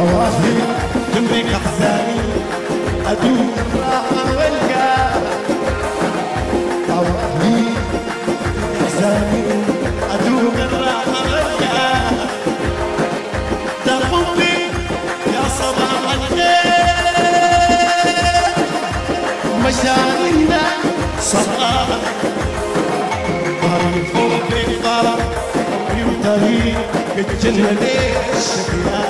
ኣዋፍሪ ክንደይ ካሕዛኒ ኣዱ ክራኸበልካ ኣዋፍሪ ካሕዛኒ ኣዱ ክራኸበልካ ዳኹምቢ ያሰባሓልከ መሻሪና ሰባ ታሪኹ ቤቃ ሪውታዊ ክችነሌ ሽግያ